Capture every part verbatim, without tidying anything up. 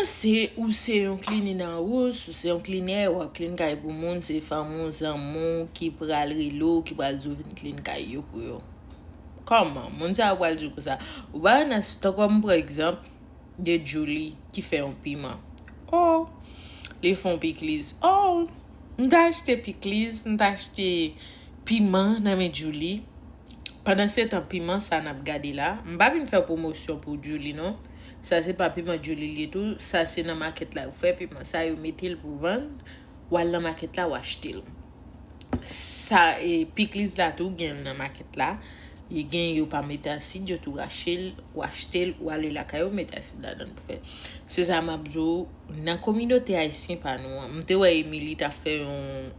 Se ou se yon cleaning house, ou se yon cleaner, w ap clean kay pou moun, se fanmi w, zanmi w ki pral rele w, ki pral di w vin clean kay yo pou yo. Kòman? Moun sa yo pral di w konsa. Ou pa nan, tankou m pran egzanp de Julie ki fè yon piman. Oh, li fè yon pikliz. Oh, m ta achte pikliz, m ta achte piman nan men Julie. Pandan se tan, piman sa n ap gade la, m pa vin fè pwomosyon pou Julie non. Sa se pa piman Julie li ye tou, sa se nan makèt la yo fè piman sa, yo mete l pou vann, w al nan makèt la, w achte l. Sa, e, pikliz la tou, gen l nan makèt la. E gen yo pa mete asid, yo tou rache l, w achte l, w ale lakay ou, mete asid ladan l pou fè. Se sa m ap di w, nan kominote ayisyen pa nou an, m te wè Emily t ap fè yon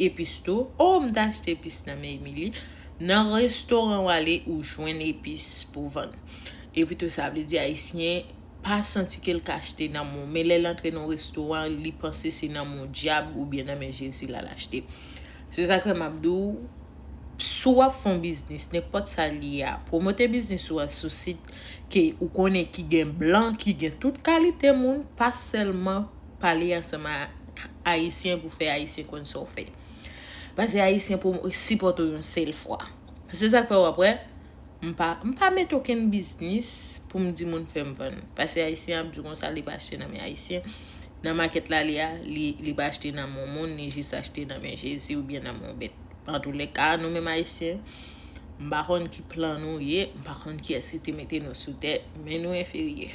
epis tou. Oh, m te achte epis nan men Emily. Nan restoran w ale, ou jwenn epis pou vann. Epi tou, sa vle di ayisyen pa santi ke l ka achte nan men w. Men lè l antre nan yon restoran, li panse se nan men yon dyab oubyen nan men Jezi l al achte. Se sa k fè m ap di w, si w ap fè yon biznis, nenpòt sa l ye a, pwomote biznis ou an sou sit ke ou konnen ki gen blan, ki gen tout kalite moun, pa sèlman pale ansanm ak Ayisyen pou fè Ayisyen konn sa w fè. Paske Ayisyen pou sipòte w yon sèl fwa. Se sa k fè w ap wè, m pa, m pa mete okenn biznis pou m di moun fè m vann. Paske Ayisyen ap di konsa li pa achte nan men Ayisyen. Nan makèt la li a, li, li pa achte nan men yon moun, li jis achte nan men Jezi oubyen nan men yon bèt. Antoulèka, nou menm Ayisyen, m pa konn ki plan nou ye, m pa konn kiyès ki te mete nou sou tè, men nou enferyè.